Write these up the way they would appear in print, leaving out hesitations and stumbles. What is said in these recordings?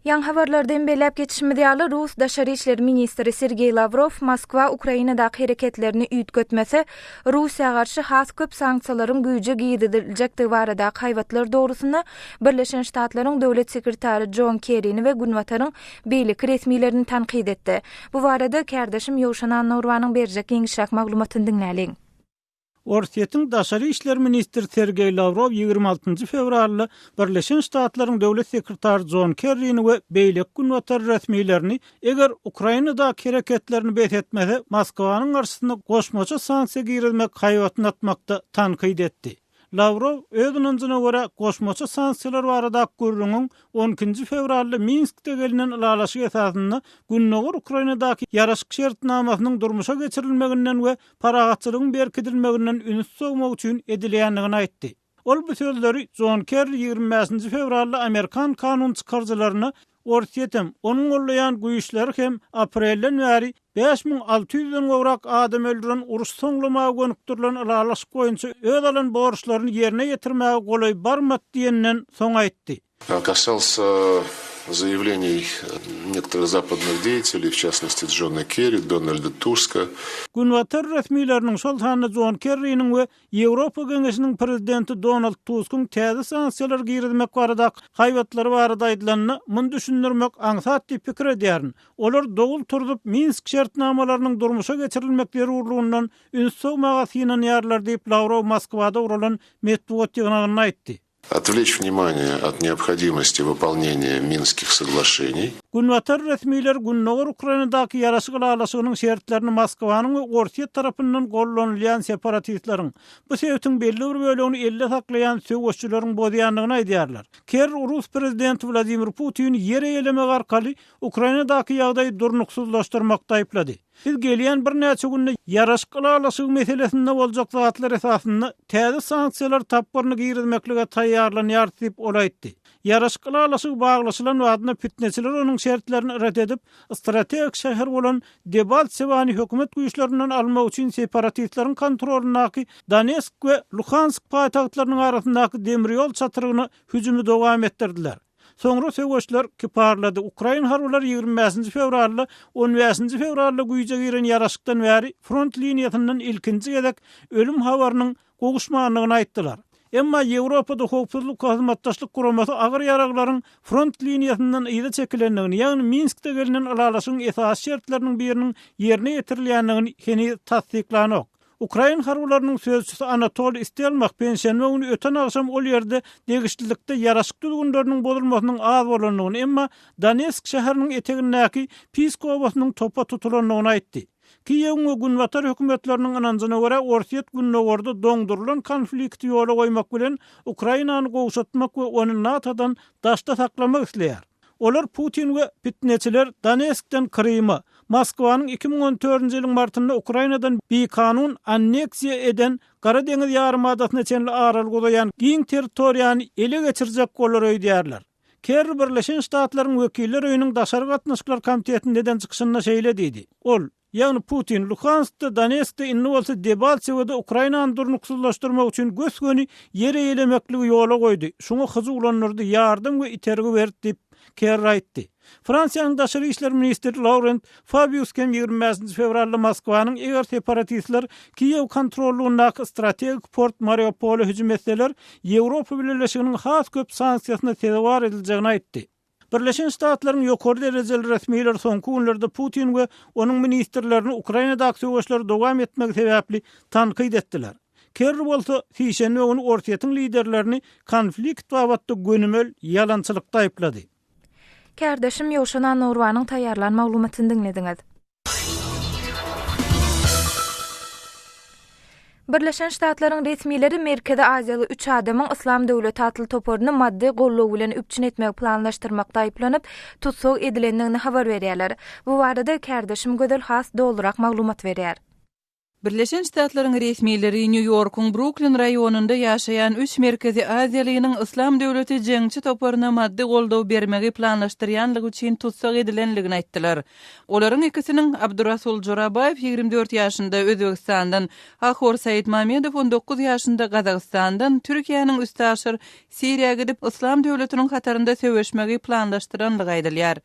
Ýaňy habarlarda hem belläp geçişimiz ýaly, rus daşary işler ministri Sergeý Lawrow Moskwa Ukrainadaky hereketlerini üýtgetmese, Russiýa garşy has köp sanksiýalaryň güýje giriziljekdigi baradaky haýbatlar dogrusynda Birleşen Ştatlaryň döwlet sekretary Jon Kerrini we Günbataryň beýleki resmilerini tankyt etdi. Bu barada kärdeşim Ýowşan Annagurbanyň berjek giňişräk maglumatyny diňläliň. Orsýetiň daşary işler ministri Sergeý Lawrow 26 fewralda Birleşen Ştatlaryň döwlet sekretary Jon Kerrini we beýleki günbatar resmilerini eger Ukrainadaky hereketlerini bes etmese, Moskwanyň garşysyna goşmaça sanksiýa girizmek haýbatyny atmakda tankyt etdi. Lawrow, öz ynanjyna görä, goşmaça sanksiýalar baradaky gürrüňiň on ikinji fewralda Minskde gelnen ylalaşyk esasynda gündogar Ukrainadaky ýaraşyk şertnamasynyň durmuşa geçirilmeginden we parahatçylygyň berkidilmeginden üns sowmak üçin edilýändigini aýtdy. Ol bu sözleri Jon Kerri 25-nji fewralda amerikan kanun çykaryjylaryna Orsýet hem, onuň gollaýan güýçleri hem aprelden bäri 5600-den gowrak adam öldüren uruş soňlamaga gönükdirilen ylalaşyk boýunça öz alan borçlaryny ýerine ýetirmäge golaý barmady diýenden soň aýtdy. Касался заявлений некоторых западных деятелей, в частности Джона Керри, Дональда Туска. Günbatar resmileriniň, şol sanda Jon Kerriniň we Ýewropa Geňeşiniň prezidenti Donald Tuskyň täze sanksiýalar girizmek baradaky haýbatlary barada aýdylanda, muny düşündirmek aňsat diýip pikir edýärin. Olar dowul turzup, Minsk şertnamalarynyň durmuşa geçirilmek zerurlygyndan üns sowmaga synanýarlar diýip, Lawrow Moskwada guralan metbugat ýygnagynda aýtdy. Отвлечь внимание от необходимости выполнения Минских соглашений. Günbatar resmileri gündogar Ukrainadaky ýaraşyk ylalaşygynyň şertlerini Moskwanyň we Orsýet tarapyndan gollanylýan separatistleriň, bu sebitiň belli bir bölegini elde saklaýan söweşçileriň bozýandygyny aýdýarlar. Kerr rus prezidenti Wladimir Putini ýer eýelemek arkaly Ukrainadaky ýagdaýy durnuksyzlaşdyrmakda aýyplady. Biz gelýän birnäçe günde ýaraşyk ylalaşygy meselesinde boljak zatlar esasynda täze sanksiýalar tapgyryny girizmeklige taýýarlanýarys diýip, ol aýtdy. Ýaraşyk ylalaşygy baglaşylan badyna pitneçiler onuň şertlerini ret edip, strategik şäher bolan Debaltsewany hökümet güýçlerinden almak üçin separatistleriň kontrolyndaky Donetsk we Luhansk paýtagtlarynyň arasyndaky demirýol çatrygyna hüjümi dowam etdirdiler. Soňra söweşler kiparlady. Ukrain harbylary 25-nji fewralda on bäşinji fewralda güýje giren ýaraşykdan bäri front liniýasyndan ilkinji gezek ölüm habarynyň gowuşmandygyny aýtdylar. Emma Ýewropada Howpsuzlyk we Hyzmatdaşlyk Guramasy agyr ýaraglaryň front liniýasyndan yza çekilendigini, ýagny Minskde gelnen ylalaşygyň esasy şertleriniň biriniň ýerine ýetirilýändigini heniz tassyklanok. Ukrain harbylarynyň sözçüsi Anatoliý Stelmah penşenbe güni öten agşam ol ýerde degişlilikde ýaraşyk düzgünleriniň bozulmasynyň az bolandygyny, emma Donetsk şäheriniň etegindäki Pisk obasynyň topa tutulandygyny aýtdy. Kiýewiň we günbatar hökümetleriniň ynanjyna görä, Orsýet gündogarda doňdurylan konflikti ýola goýmak bilen Ukrainany gowşatmak we ony NATO-dan daşda saklamak isleýär. Olar Putin we pitneçiler Donetskden Kryma, Moskwanyň 2014-nji ýylyň martynda Ukrainadan bikanun anneksiýa eden Gara deňiz ýarymadasyna çenli aralyk uzaýan giň territoriýany ele geçirjek bolar öýdýärler. Kerri Birleşen Ştatlaryň Wekiller öýüniň Daşary gatnaşyklar komitetinde eden çykyşynda şeýle diýdi. Ol, Ýagny Putin Luhanskda, Donetskde, indi bolsa Debaltsewede Ukrainany durnuksyzlaşdyrmak üçin gös-göni ýer eýelemekligi ýola goýdy, şuňa hyjuwlandyrdy, ýardam we itergi berdi diýip, Kerri aýtdy. Fransiýanyň daşary işler ministri Laurent Fabius hem 25 fewralda Moskwanyň eger separatistler Kiýew kontrollygyndaky strategik port Mariupola hüjüm etseler, Ýewropa Bileleşiginiň has köp sanksiýasyna sezewar ediljegini aýtdy. Birleşen Ştatlaryň ýokary derejeli resmileri soňky günlerde Putin we onuň ministrlerini Ukrainadaky söweşleri dowam etmegi sebäpli tankyt etdiler. Kerri bolsa sişenbe güni Orsýetiň liderlerini konflikt babatda gönümel ýalançylykda aýyplady. Kärdeşim Ýowşan Annagurbanyň taýýarlan maglumatyny diňlediňiz. Birleşen Ştatlaryň resmileri Merkezi Aziýaly üç adamyň Yslam döwleti atly toparyny maddy goldaw bilen üpjün etmegi planlaşdyrmakda aýyplanyp, tussag edilendigini habar berýärler. Bu barada kärdeşim Gözel has dolurak maglumat berýär. Birleşen Ştatlaryň resmileri Nýu-Ýorkuň Bruklin raýonynda ýaşaýan üç merkezi aziýalynyň Yslam döwleti jeňçi toparyna maddy goldaw bermegi planlaşdyrýanlygy üçin tussag edilendigini aýtdylar. Olaryň ikisiniň, Abdurasul Jorabaýew, 24 ýaşynda, Özbegistandan, Ahor Saidmamedow, 19 ýaşynda, Gazagystandan, Türkiýäniň üstaşyr Siriýa gidip, Yslam döwletiniň hatarynda söweşmegi planlaşdyrandygy aýdylýar.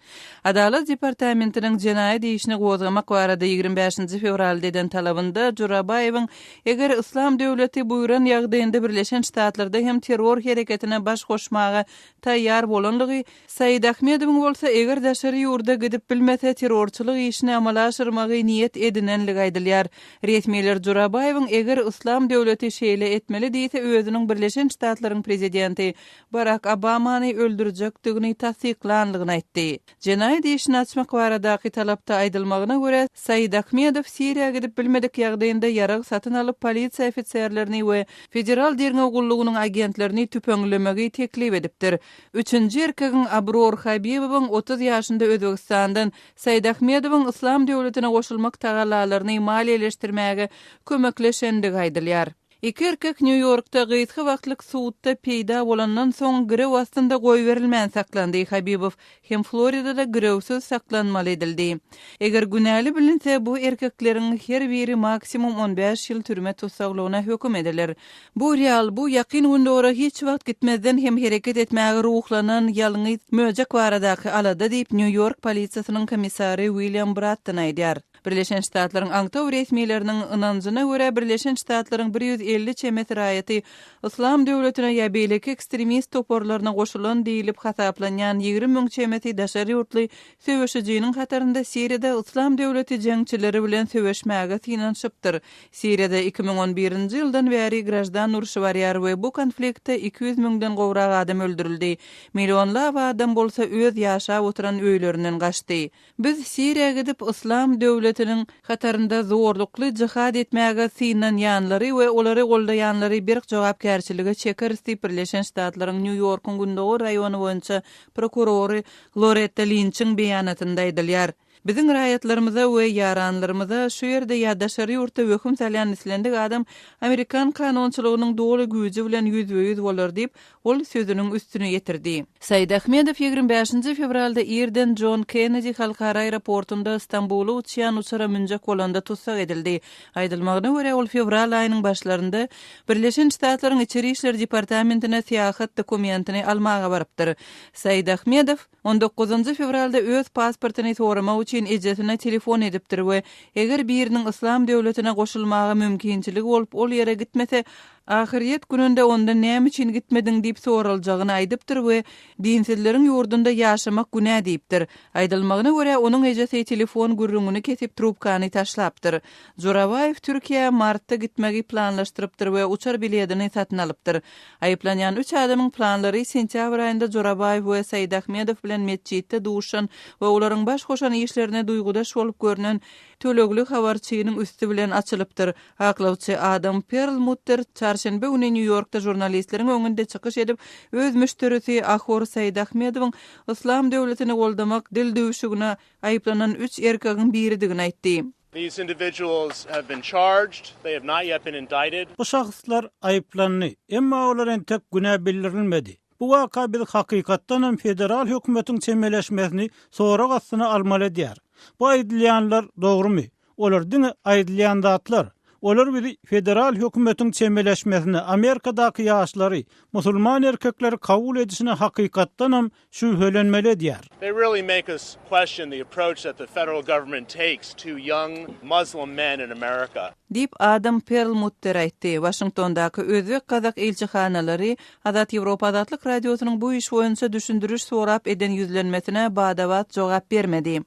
Adalat departamentiniň jenaýat işini gozgamak barada 25 nji fewralda eden talabynda Jurabaýewiň eger Yslam döwleti buýran ýagdaýynda Birleşen Ştatlarda hem terror hereketine baş goşmaga taýýar bolanlygy Saidahmedowyň bolsa eger daşary ýurda gidip bilmese terrorçylyk işini amala aşyrmagy niýet edinenligi aýdylýar. Resmiler Jurabaýewiň eger Yslam döwleti şeýle etmeli diýse özüniň Birleşen Ştatlaryň prezidenti Barak Obamany öldürjekdigini tassyklanlygyny aýtdy. Jenaýat işini açmak baradaky talapda aýdylmagyna görä, Saidahmedow Siriýa gidip bilmedik ýagdaýynda ýarag satyn alyp polisiýa ofiserlerini we Federal derňew gullugynyň agentlerini tüpeňlemegi teklip edipdir. Üçünji erkegiň Abror Habibowyň 30 ýaşynda Özbegistandan Saidahmedowyň Yslam döwletine goşulmak tagallalaryny maliýeleşdirmäge kömekleşendigi aýdylýar. Iki erkek Nýu-Ýorkda gysga wagtlyk sudda peýda bolandan soň girew astynda goýberilmän saklandy. Habibow hem Floridada girewsiz saklanmaly edildi. Eger günäli bilinse, bu erkekleriň her biri maksimum on bäş ýyl türme tussaglygyna höküm ediler. Bu real, bu Ýakyn Gündogara hiç wagt gitmezden hem hereket etmäge ruhlanan ýalňyz möjek baradaky alada diýip, Nýu-Ýork polisiýasynyň komissary William Bratton aýdýar. Birleşen Ştatlaryň aňtaw resmileriniň ynanjyna görä, Birleşen Ştatlaryň 150 çemesi raýaty Yslam döwletine ýa beýleki ekstremist toparlaryna goşulan diýlip hasaplanýan 20 müň çemesi daşary ýurtly söweşijiniň hatarynda Siriýada Yslam döwleti jeňçileri bilen söweşmäge synanyşypdyr. Siriýada 2011-nji ýyldan bäri graždan urşy barýar we bu konfliktde 200 müňden gowrak adam öldürildi. Millionlap adam bolsa öz ýaşap oturan öýlerinden gaçdy. Biz Siriýa gidip, Yslam döwletiniň hatarynda zorlukly jihad etmäge synanýanlary we olary goldaýanlary berk jogapkärçilige çekeris diýip, Birleşen Ştatlaryň Nýu-Ýorkuň gündogar raýony boýunça prokurory Loretta Linçiň beýanatynda aýdylýar. Biziň raýatlarymyza we ýaranlarymyza şu ýerde ýa daşary ýurtda wehim salýan islendik adam amerikan kanunçylygynyň doly güýji bilen ýüzbe-ýüz bolar diýip, ol sözüniň üstüni ýetirdi. Saidahmedow 25 fewralda irden Jon Kennedi halkara aeroportunda Stambula uçýan uçara münjek bolanda tussag edildi. Aýdylmagyna görä, ol fewral aýynyň başlarynda Birleşen Ştatlaryň Içeri işler departamentine syýahat dokumentini almaga barypdyr. Saidahmedow On dokuzynjy fewralda öz pasportyny soramak üçin ejesine telefon edipdir we eger biriniň Yslam döwletine goşulmaga mümkinçiligi bolup ol ýere gitmese, ahyrýet gününde ondan näme üçin gitmediň diýip soraljagyny aýdypdyr we dinsizleriň ýurdunda ýaşamak günä diýipdir. Aýdylmagyna görä, onuň ejesi telefon gürrüňini kesip trubkany taşlapdyr. Jorabaýew Türkiýä martda gitmegi planlaşdyrypdyr we uçar biledini satyn alypdyr. Aýyplanýan üç adamyň planlary sentýabr aýynda Jorabaýew we Saidahmedow bilen metjitde duşan we olaryň baş goşan işlerine duýgudaş bolup görnen tölegli habarçynyň üsti bilen açylypdyr. Aklawçy Adam Perlmutter çarşenbe güni Nýu-Ýorkda žurnalistleriň öňünde çykyş edip, öz müşderisi Ahor Saidahmedowyň Yslam döwletini goldamak dildüwşügine aýyplanan üç erkegiň biridigini aýtdy. These individuals have been charged, they have not yet been indicted. Bu şahslar aýyplandy, emma olar entek günä bildirilmedi. Bu waka bizi hakykatdan hem federal hökümetiň çemeleşmesini sorag astyna almaly edýär. Bu aýdylýanlar dogrumy? Olar diňe aýdylýan zatlar. Olar bizi federal hökümetiň çemeleşmesine, Amerikadaky ýaşlary, musulman erkekleri kabul edişine hakykatdan hem şübhelenmeli edýär. They really make us question the approach that the federal government takes to young Muslim men in America. Diýip, Adam Perlmutter aýtdy. Waşingtondaky özbek-gazak ilçihanalary Azat Ýewropa Azatlyk Radiosynyň bu iş boýunça düşündiriş sorap eden ýüzlenmesine bada-bat jogap bermedi.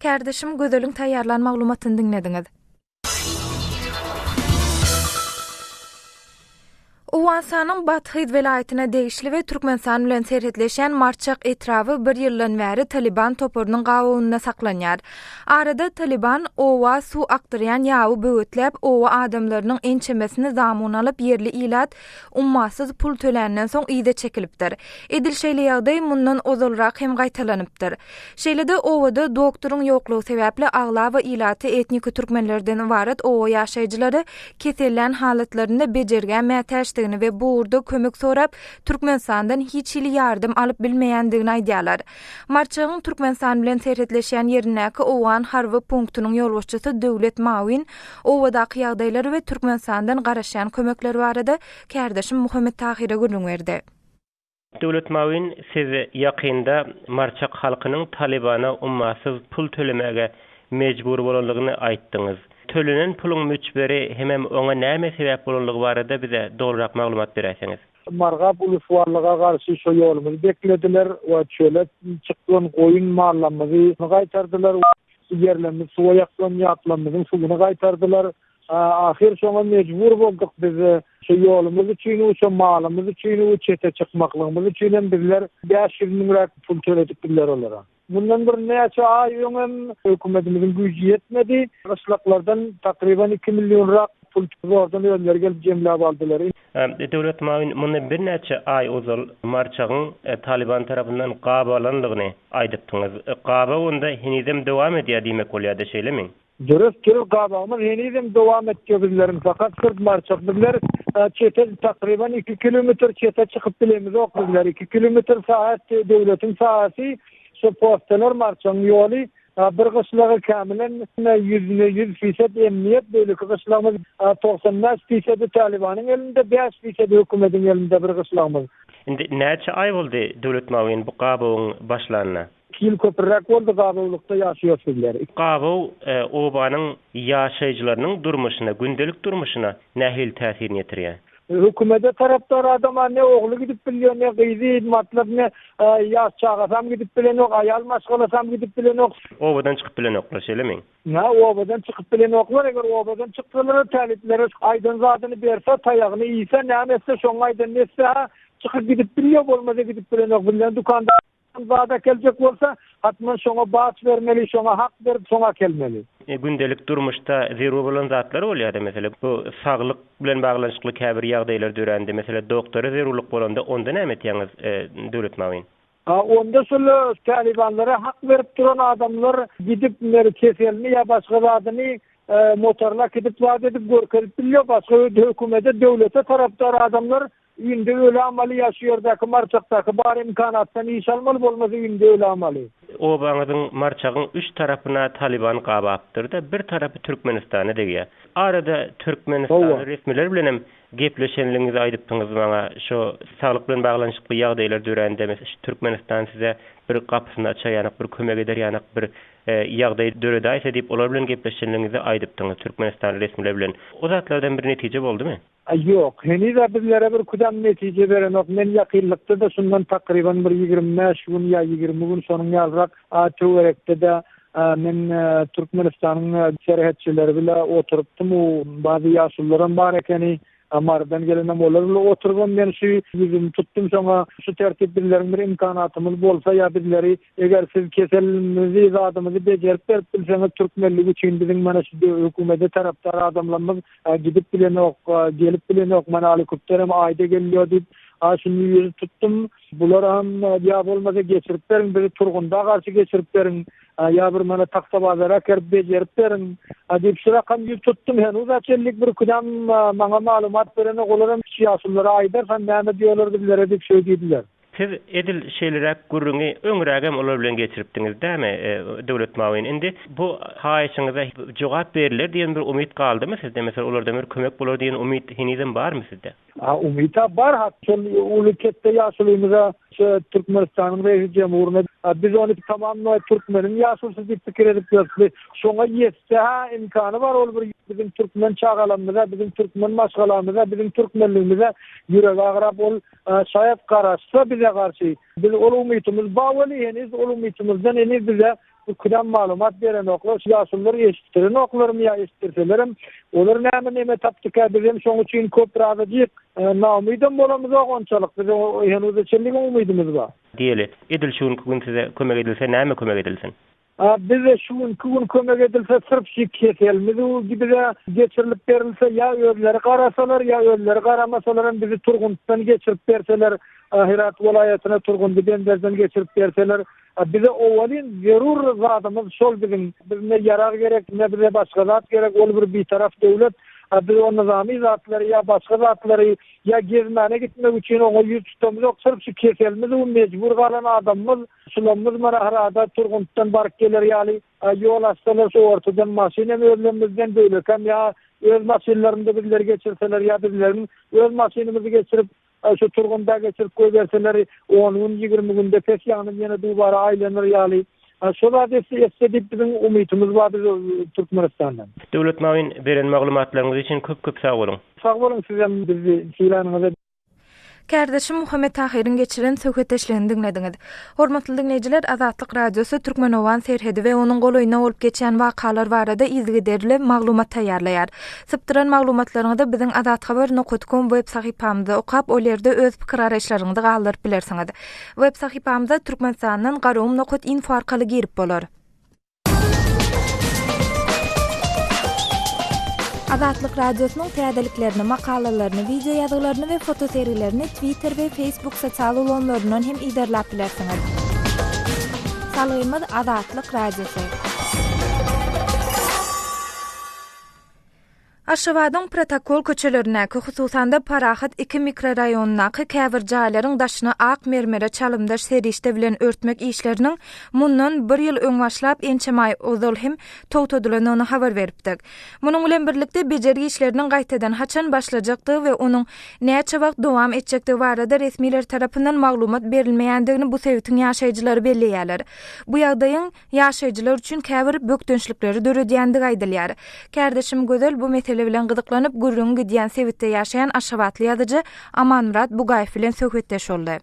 Kärdeşim Gözeliň taýýarlan maglumatyny diňlediňiz. Owganystanyň Bathyz welaýatyna degişli we Türkmenistan bilen serhetleşýän Marçak etraby bir ýyldan bäri Talyban toparynyň gabawynda saklanýar. Arada Talyban oba suw akdyrýan ýaby böwetläp, oba adamlarynyň ençemesini zamun alyp, ýerli ilat ummasyz pul töländen soň yza çekilipdir. Edil şeýle ýagdaý mundan ozalrak hem gaýtalanypdyr. Şeýle-de obada doktoryň ýoklugy sebäpli aglaba ilaty etniki türkmenlerden ybarat oba ýaşaýjylary kesellän halatlarynda bejergä mätäçdigini we bu ugurda kömek sorap Türkmenistandan hiç hili ýardam alyp bilmeýändigini aýdýarlar. Marçagyň Türkmenistan bilen serhetleşýän ýerindäki owgan harby punktunyň ýolbaşçysy Döwlet Mawin obadaky ýagdaýlar we Türkmenistandan garaşýan kömekler barada kärdeşim Muhammet Tahyra gürrüň berdi. Döwlet Mawin, siz ýakynda Marçak halkynyň Talybana ummasyz pul tölemäge mejbur bolandygyny aýtdyňyz. Tölenen puluň möçberi hemem oňa näme sebäp bolandygy barada bize dolurak maglumat beräýseňiz. Margap ulusbarlyga garşy şo ýolumyzy beklediler we çöle çykgan goýun mallarymyzy gaýtardylar, ýerlerimizi suwa ýaklan ýaplarymyzyň suwuny gaýtardylar. Ahyr şoňa mejbur bolduk biz şu ýolumyz üçin, şu malymyz üçin, çete çykmaklygymyz üçin hem bizler 500 müňräk pul töledik bizler olara. Mundan bir näçe aý öňem hökümetimiziň güýji ýetmedi. Gyşlaklardan takryban 2 millionrak pul zordan özleri gelip jemläp aldylar. Döwlet Mawin mundan birnäçe aý ozal Marçagyň Talyban tarapyndan gabalandygyny aýdypdyňyz. Gabaw onda henizem dowam edýär diýmek bolýar-da şeýlemi? Dürs dürs gabagymyz henizem dowam etýär bizleriň fakat syrf marçak bizler çete takryban iki kilometr çete çykyp bilemizok bizler iki kilometr saat döwletiň sahasy şo posteler marçagyň ýoly bir gyşlagy kämilen ýüzüne ýüz fised emniýet beýleki gyşlagymyz 95 fisedi talibanyň elinde bäş fisedi hökümediň elinde bir gyşlagymyz. Indi näçe aý boldy Döwlet Mawin bu gabawyň başlanyna? Ýyl köpüräk boldy gabawlykda ýaşaýas bizler. Gabaw obanyň ýaşaýjylarynyň durmuşyna, gündelik durmuşyna nähili täsirini ýetirýär? Hökümede tarapdar adama ne ogly gidip bilýär, ne gyzy, matlap ne ýaş çagasam gidip bilenok, aýal maşgalasam gidip bilenok. Obadan çykyp bilenoklar, şeýlemi? Nä obadan çykyp bilenoklar, eger obadan çyksalar täliplere aýdan zadyny berse, taýagyny iýse, näme etse, şoň aýdanyny etse-hä, çykyp gidip bilýär, bolmasa gidip bilenok. Bizden dükanda Zat äkeljek bolsa, hatman şoňa baç bermeli, şoňa hak berip, soň äkelmeli. Gündelik durmuşda zerur bolan zatlar bolýar-da, meselem, bu saglyk bilen baglanyşykly käbir ýagdaýlar dörände, meselem, doktora zerurlyk bolanda, onda näme etýäňiz, Döwlet Mawin? A onda şol tälibanlara hak berip duran adamlar gidip, meri keselini ýa başga zadyny motorly äkidip zat edip görkezip bilýär, başga hökümete, döwlete tarapdar adamlar Indi öli amaly ýa şu ýerdäki Marçakdaky bar imkanatdan iş almaly bolmasa indi öli amaly. Obaňyzyň Marçagyň üç tarapyna Talyban gabapdyrda bir tarapy Türkmenistana degýär. Arada Türkmenistanly resmiler bilenem gepleşenligiňizi aýdypdyňyz maňa şo saglyk bilen baglanyşykly ýagdaýlar dörände mes Türkmenistan size bir gapysyny açaýanak bir kömek eder ýanak bir ýagdaý döredäýse diýip olar bilen gepleşenligiňizi aýdypdyňyz Türkmenistanly resmiler bilen. O zatlardan bir netije boldumy? Aý ýok, heniz-ä bizlere bir kudam netije berenok. Men ýakynlykda-da şundan takryban bir 25 gün ýa 20 gün şonuň ýalyrak töwerekde-de men Türkmenistanyň serhetçileri bile oturypdym. U bazy ýaşulularam bar ekeni, Marydan gelenem olar bile oturybam men şu ýüzümi tutdum şoňa. Şu tertip bizleriň bir imkanatymyz bolsa ýa bizleri Eger siz keselimizi, zadymyzy bejerip berip bilseňiz türkmenlik üçin biziň mana şu hökümede tarapdar adamlarymyz gidip bilenok, gelip bilenok, mana alikopterem aýda gelýär diýip, a şuny ýüz tutdum. Bularam ýa bolmasa geçirip beriň, bizi Turgunda garşy geçirip beriň, ýa bir mana Tagtabazara äkerip bejerip beriň diýip şu rakam ýüz tutdum. Henuza çenlik bir kudam maňa maglumat berenok, olaram şu ýaşululara aýdarsan näme diýerler bizlere diýip şeý diýdiler. Siz edil şeýleräk gürrüňi öňrägem olar bilen geçiripdiňiz dämi, Döwlet Mawin? Indi bu haýyşyňyza jogap beriler diýen bir umyt galdymy sizde? Meselem, olardan bir kömek bolar diýen umyt henizem barmy sizde? Ha, umyt-a bar, hat şol uly ketde ýaşulymyza, şu Türkmenistanyň Reisi Jemhuryna, biz ony tamam türkmeniň ýaşulusy diýip pikir edip ýörüs. Şoňa ýetse-hä imkany bar, ol bir biziň türkmen çagalarymyza, biziň türkmen maşgalamyza, biziň türkmenligimize ýüregi agyrap, ol Şaýat garaşsa bize garşy. Biz ol umytymyz bar weli heniz ol umytymyzdan heniz bize. Kudam maglumat berenoklar, şu ýaşulular eşitdirenoklarmy ýa eşitdirselerem, olar näme neme tapdyka, bizem şoň üçin köp razyjyk. Naumydam bolamyzok onçalyk, biziň henuza çenligem umydymyz bar. Diýeli, edil şu günki gün size kömek edilse näme kömek edilsin? A bize şu günki gün kömek edilse syrf şu keselimiz bize geçirilip berilse ýa özleri garasalar ýa özleri garamasalar hem bizi Turguntdan geçirip berseler Hyrat welaýatyna Turgundy benderden geçirip berseler bize owalyn zerur zadymyz şol biziň biz ne ýarag gerek ne bize başga zat gerek ol bir bitaraf döwlet a biz o nyzamy zatlary ýa başga zatlary ýa gezmäne gitmek üçin oňa ýüz tutamyzok syrf şu keselimiz mejbur galan adamymyz Şulamyz mana Hyrada Turguntdan baryp geler ýaly ýol açsalar şu ortadan maşyn hem özlemizden beýlekem ýa öz maşynlarynda bizleri geçirseler ýa bizleriň öz maşynymyzy geçirip şu Turgunda geçirip goýberseler on gün 20 günde pes ýagny ýene dubara aýlanar ýaly şo zat etse etse diýip biziň umytymyz bar biz Türkmenistandan. Döwlet Mawin beren maglumatlaryňyz üçin köp köp sag boluň. Sag boluň sizem bizi sylanyňyza. Kärdeşim Muhammet Tahyryň geçiren söhbetdeşligini diňlediňiz. Hormatly diňleýjiler, Azatlyk Radiosy türkmen-owgan serhedi we onuň golaýynda bolup geçýän wakalar barada yzygiderli maglumat taýýarlaýar. Sypdyran maglumatlaryňyzy biziň azathabar nokat kom web sahypamyzda okap, ol ýerde öz pikir-garaýyşlaryňyzy galdyryp bilersiňiz. Web sahypamyza Türkmenistandan garagum nokat info arkaly girip bolar. Azatlyk Radiosynyň täzeliklerini, makalalaryny, wideo ýazgylaryny we fotosergilerini Twitter we Facebook sosial ulgamlaryndan hem yzarlap bilersiňiz. Salgymyz Azatlyk Radiosy. Aşgabadyň protokol köçelerindäki, hususan-da, Parahat II mikroraýonyndaky käbir jaýlaryň daşyny ak mermere çalymdaş serişde bilen örtmek işleriniň mundan bir ýyl öň başlap, ençeme aý ozal hem togtadylandygyny habar beripdik. Munuň bilen birlikde, bejergi işleriniň gaýtadan haçan başlajakdygy we onuň näçe wagt dowam etjekdigi barada resmiler tarapyndan maglumat berilmeýändigini bu sebitiň ýaşaýjylary belleýärler. Bu ýagdaýyň ýaşaýjylar üçin käbir bökdençlikleri döredýändigi aýdylýar. Kärdeşim Gözel bu mesele bilen gyzyklanyp, gürrüňi gidýän sebitde ýaşaýan aşgabatly ýazyjy Amanmyrat Bugaýew bilen söhbetdeş boldy.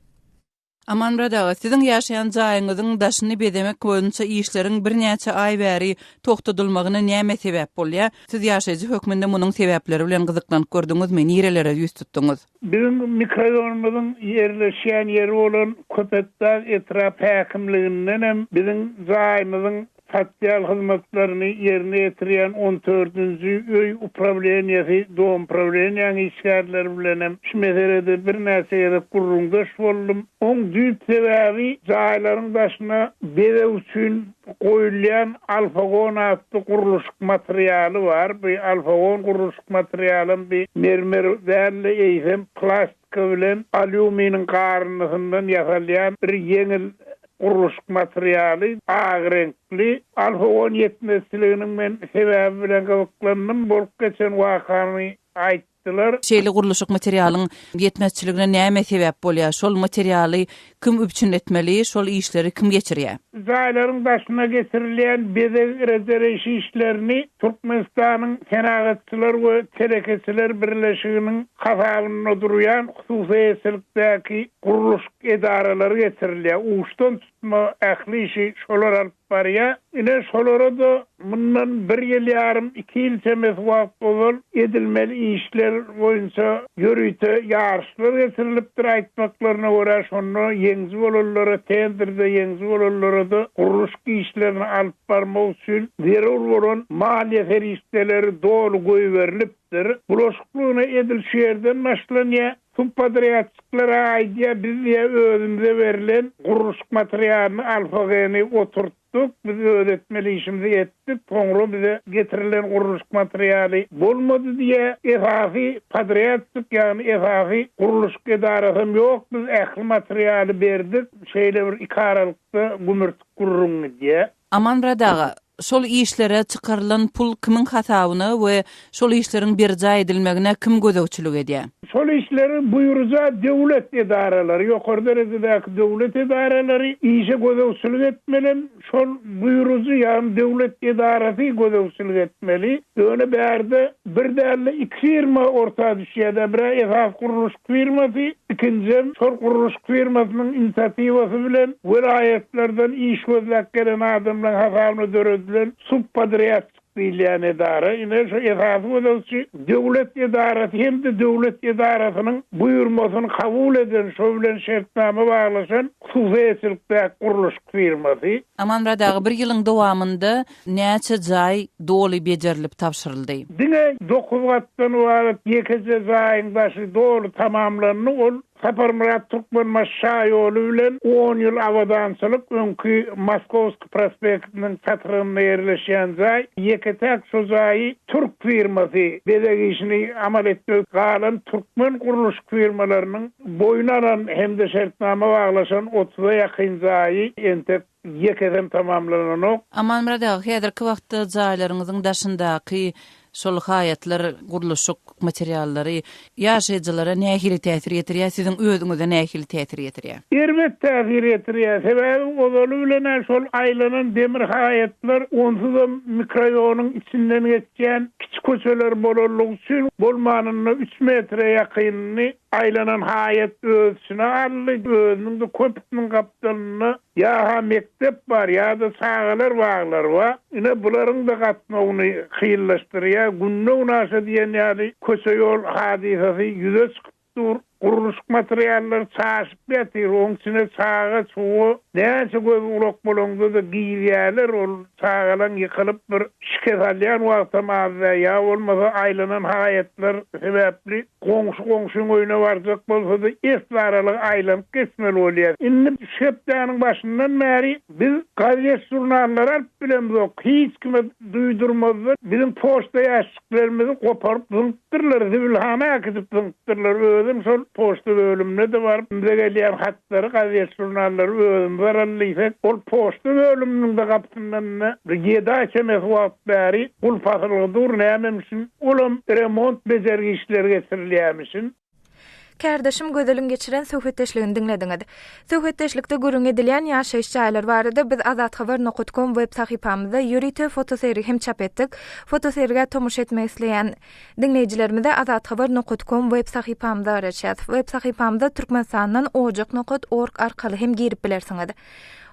Amanmyrat aga, siziň ýaşaýan jaýyňyzyň daşyny bezemek boýunça işleriň birnäçe aý bäri togtadylmagyna näme sebäp bolýar? Siz ýaşaýjy hökmünde munuň sebäpleri bilen gyzyklanyp gördüňizmi? Nirelere ýüz tutduňyz? Biziň mikroraýonymyzyň ýerleşýän ýeri bolan Köpetdag etrap häkimligindenem biziň jaýymyzyň sosial hyzmatlaryny ýerine ýetirýän on dördünji öý uprawleniýesi domprawleniýäň işgärleri bilenem şu meselede birnäçe gezek gürrüňdeş boldum. Oň düýp sebäbi jaýlaryň daşyna bezeg üçin goýulýan alfagon atly gurluşyk materialy bar. Bu alfagon gurluşyk materialam bir mermer däl-de, eýsem plastika bilen alýuminiň garyndysyndan ýasalýan bir ýeňil gurluşyk materialy, ak reňkli. Alfagon ýetmezçiliginiň men sebäbi bilen gyzyklandym. Bolup geçen wakany aýtdym. Dylar. Şeýle gurluşyk materialyň ýetmezçiligine näme sebäp bolýar? Şol materialy kim üpjün etmeli, şol işleri kim geçirýär? Jaýlaryň daşyna geçirilýän bezeg rejeleýiş işlerini Türkmenistanyň Senagatçylar we telekeçiler birleşiginiň hasabynda durýan hususy eýeçilikdäki gurluşyk edaralary geçirilýär. Uçdan tutma ähli işi şolar alyp barýar. Ine, şolara-da mundan bir ýyl ýarym, iki ýyl çemesi wagt ozal edilmeli işler boýunça ýörite ýaryşlar geçirilipdir. Aýtmaklaryna görä, şonda ýeňiji bolanlara, tenderde ýeňiji bolanlara-da gurluşyk işlerini alyp barmak üçin zerur bolan maliýe serişdeleri doly goýberilipdir. Bulaşyklygyna edil şu ýerden başlanýar. Subpodrýadçikler-ä aýdýar, biz diýýär, özümize berlen gurluşyk materialyny, alfageni oturtdyk, biz öz etmeli işimizi etdik, soňra bize getirilen gurluşyk materialy bolmady diýýär. Esasy podrýadçik, ýagny esasy gurluşyk edarasam ýok, biz ähli materialy berdik, şeýle bir ikaralykda gümürtik gürrüň gidýär. Amanmyrat aga, şol işlere çykarylan pul kimiň hasabyna we şol işleriň berjaý edilmegine kim gözegçilik edýär? Şol işleri buýruja döwlet edaralary, ýokary derejedäki döwlet edaralary işe gözegçilik etmelem, şol buýrujy, ýagny döwlet edarasy gözegçilik etmeli. Ýöne bärde bir däl-de iki firma orta düşýär-de, bir-ä esasy gurluşyk firmasy. Ikinjiden, şol gurluşyk firmasynyň inisiatiwasy bilen welaýatlardan iş gözläp gelen adamlaryň hasabyna döredilen subpodrýadçik diýilýän edara, ine, şu esasy gözegçi döwlet edarasy hem-de döwlet edarasynyň buýurmasyny kabul eden, şo bilen şertnama baglaşan hususy eýeçilikdäki gurluşyk firmasy. Amanmyrat aga, bir ýylyň dowamynda näçe jaý doly bejerilip tabşyryldy? Diňe dokuz gatdan ybarat ýekeje jaýyň daşy doly tamamlandy, ol Saparmyrat Türkmenbaşy şaýoly bilen on ýyl abadançylyk öňki Moskowskiý prospektiniň çatrygynda ýerleşýän jaý. Ýeke-täk şo jaýy türk firmasy bezeg işini amal etmegi galan türkmen gurluşyk firmalarynyň boýun alan hem-de şertnama baglaşan otuza ýakyn jaýy entek Ýekesem tamamlananok. Amanmyrat aga, häzirki wagtda jaýlaryňyzyň daşyndaky şol haýatlar, gurluşyk materiallary ýaşaýjylara nähili täsir ýetirýär, siziň özüňize nähili täsir ýetirýär? Erbet täsir ýetirýär. Sebäbi ozaly bilen-ä şol aýlanan demir haýatlar onsuzam mikroýonyň içinden geçýän kiçi köçeler bolanlygy üçin bolmanynda üç metre ýakynyny aýlanan haýat öz içine aldy. Özüniň-de köpüsiniň gapdalynda Ýa-ha mekdep bar, ýa-da çagalar baglary bar. Ine, bularyň-da gatnawyny kynlaşdyrýar. Günde-günaşa diýen ýaly köçe-ýol hadysasy ýüze çykyp dur. Gurluşyk materiallary çaşyp ýatyr. Oň içine çaga-çuga näçe göz-gulak bolaňda-da girýärler. Ol çagalaň ýykylyp bir şikes alýan wagtam az däl. Ýa bolmasa aýlanan haýatlar sebäpli Goňşy goňşyň öýüne barjak bolsa-da, esli aralygy aýlanyp geçmeli bolýar. Indi şu hepdäniň başyndan bäri biz gazet-žurnallary alyp bilemzok. Hiç kime duýdurmazdan biziň poçta ýaşşiklerimizi goparyp zyňypdyrlar, zibilhana äkidip zyňypdyrlar. Özüm şol poçta bölümine-de baryp, bize gelýän hatlary, gazet-žurnallary özümiz alaly diýsek, ol poçta bölüminiň-de gapysyndan-da bir ýedi aý çemesi wagt bäri gulp asylgy dur, nämemişin? Olam remont bejergi işleri geçirilýärmişin. Kärdeşim Gözeliň geçiren söhbetdeşligini diňlediňiz. Söhbetdeşlikde gürrüň edilýän ýaşaýyş jaýlary barada biz azathabar nokat kom web sahypamyzda ýörite fotosergi hem çap etdik. Fotosergä tomaşa etmek isleýän diňleýjilerimize azathabar nokat kom web sahypamyza garaşýas. Web sahypamyza Türkmenistandan ojak nokat org arkaly hem girip bilersiňiz.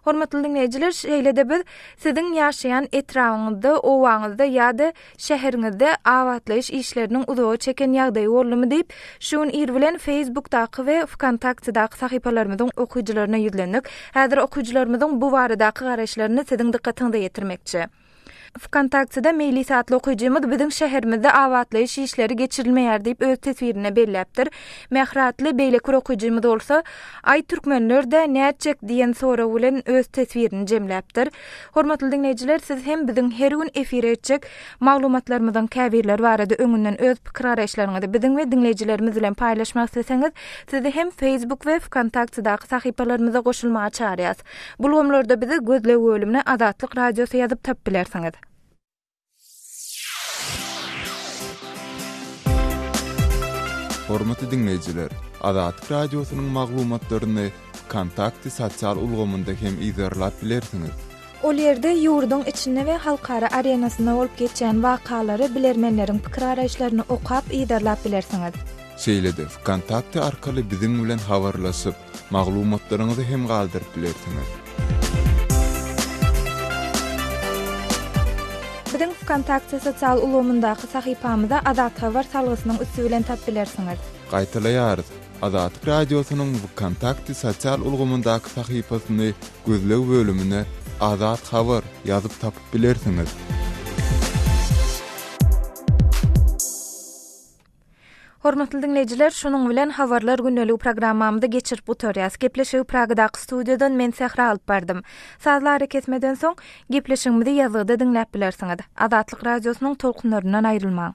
Hormatly diňleýjiler, şeýle-de biz siziň ýaşaýan etrabyňyzda, obaňyzda ýa-da şäheriňizde abatlaýyş işleriniň uzaga çeken ýagdaýy boldumy diýip, şu gün ir bilen Facebookdaky we Wkontaktedaky sahypalarymyzyň okyjylaryna ýüzlendik. Häzir okyjylarymyzyň bu baradaky garaýyşlaryny siziň dykgatyňyza ýetirmekçi. Wkontaktede Meýlis atly okyjymyz biziň şäherimizde abatlaýyş işleri geçirilmeýär diýip öz teswirinde belläpdir. Mähri atly beýleki bir okyjymyz bolsa, Aý türkmenler-dä nätjek diýen sorag bilen öz teswirini jemläpdir. Hormatly diňleýjiler, siz hem biziň her gün efire etjek maglumatlarymyzyň käbirleri barada öňünden öz pikir-garaýyşlaryňyzy biziň we diňleýjilerimiz bilen paýlaşmak isleseňiz, sizi hem Facebook we Wkontaktedaky sahypalarymyza goşulmaga çagyrýas. Bu ulgamlarda bizi gözleg bölümine Azatlyk Radiosy ýazyp tapyp bilersiňiz. Hormatly diňleýjiler, Azatlyk Radiosynyň maglumatlaryny Wkontakte sosial ulgamynda hem yzarlap bilersiňiz. Ol ýerde ýurduň içinde we halkara arenasynda bolup geçýän wakalary, bilermenleriň pikir-garaýyşlaryny okap, yzarlap bilersiňiz. Şeýle-de Wkontakte arkaly biziň bilen habarlaşyp, Maglumatlaryňyzy hem galdyryp bilersiňiz. Biziň Wkontakte sosial ulgamyndaky sahypamyza Azathabar salgysynyň üsti bilen tap bilersiňiz. Gaýtalaýarys, Azatlyk Radiosynyň Wkontakte sosial ulgamyndaky sahypasyny gözleg bölümine Azat Habar ýazyp tapyp bilersiňiz. Hormatly diňleýjiler, şunuň bilen Habarlar gündeligi programmamyzy geçirip gutarýas. Gepleşigi Pragadaky studiýadan men Sähra alyp bardym. Sazly arakesmeden soň, gepleşigimizi ýazgyda diňläp bilersiňiz. Azatlyk Radiosynyň tolkunlaryndan aýrylmaň.